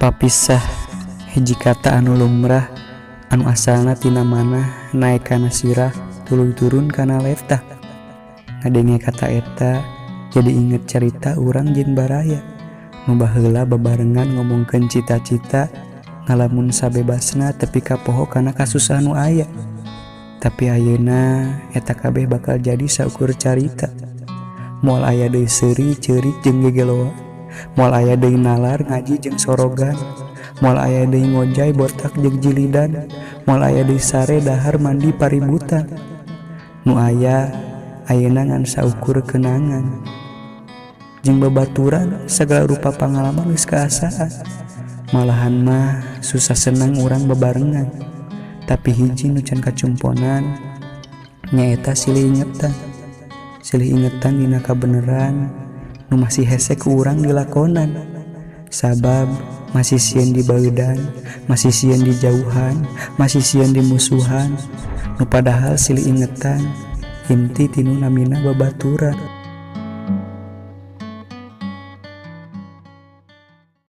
Papisah, hiji kata anu lumrah, anu asalna tina manah naek kana sirah tuluy turun kana letah. Ngadenge kata eta jadi inget carita urang jeung baraya nu baheula babarengan ngomongkeun cita-cita, ngalamun sabebasna tepi ka poho kana kasusahan nu aya. Tapi ayeuna eta kabeh bakal jadi saukur carita. Moal aya deui seuri ceurik jeung gegeloa, moal aya deui nalar ngaji jeung sorogan, moal aya deui ngojay botak jeung jilidan, moal aya deui sare dahar mandi paributan. Nu aya ayeuna ngan saukur kenangan jeung babaturan. Sagala rupa pangalaman geus kaasaan, malahan mah susah senang urang bebarengan. Tapi hiji nu can kacumponan nyaeta silih ingetan, silih ingetan dina kabeneran nu masih hese ku urang dilakonan, sabab masih sieun dibeudan, masih sieun dijauhan, masih sieun dimusuhan. Nu padahal silih ingetan inti tinu namina babaturan.